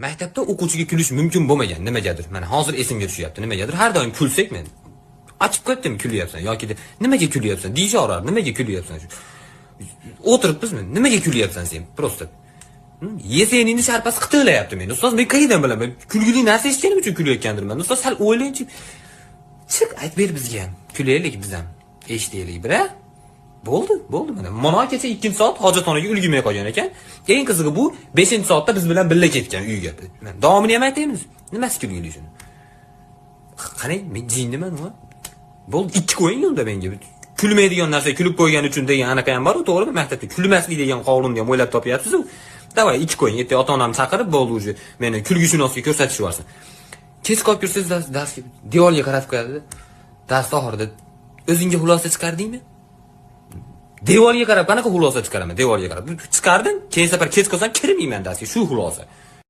Maktabda o'quvchiga kulish mumkin bo'lmagan nimagadir. Mana hozir esimga tushyapti. Nimagadir har doim kulsak, men achib qo'yibdim, kulyapsan yoki deb, nimaga kulyapsan deyishaverar. Nimaga kulyapsan shu? O'tiribmizmi? Nimaga kulyapsan sen? Просто Yeseningni sharpasi qitiqlayapti meni. Ustoz, men qayerdan bilaman? Kulgili narsa eshitganim uchun kulayotgandirman. Ustoz, sal o'ylangchi. Chiq, aytib ber bizga ham. Kulaylik biz ham. Eshitaylik bir, a? Bo'ldi, bo'ldi mana. Mana kecha 2-soat hojatxonaga ulgurmay qolgan ekan. Eng qizig'i, bu 5-soatda biz bilan birga ketgan uyga. Mana, davomini ham aytaymiz. Nimasi kulgili shuni? Qarang, men jinniman u. Bo'ldi, ikki qo'ying unda menga. Kulmaydigan narsa kulib qo'ygani uchun degan anaqa ham bor-u, to'g'rimi? Maktabda kulmaslik degan qonunni ham o'ylab topyapsiz-u. Давай, ikki qo'ying. Ertaga ota-onamni chaqirib, bo'ldi, уже meni kulgishunosga ko'rsatishib yuborsin. Kech qolib kirsangiz darsga devorga qaratib qo'yadi. Dars oxirida o'zingga xulosa chiqardingmi? Devorga qarab qanaqa xulosa chiqaraman? Devorga qarab. Chiqardim, keyin safar kech qolsam kirmayman darsga. Shu xulosa.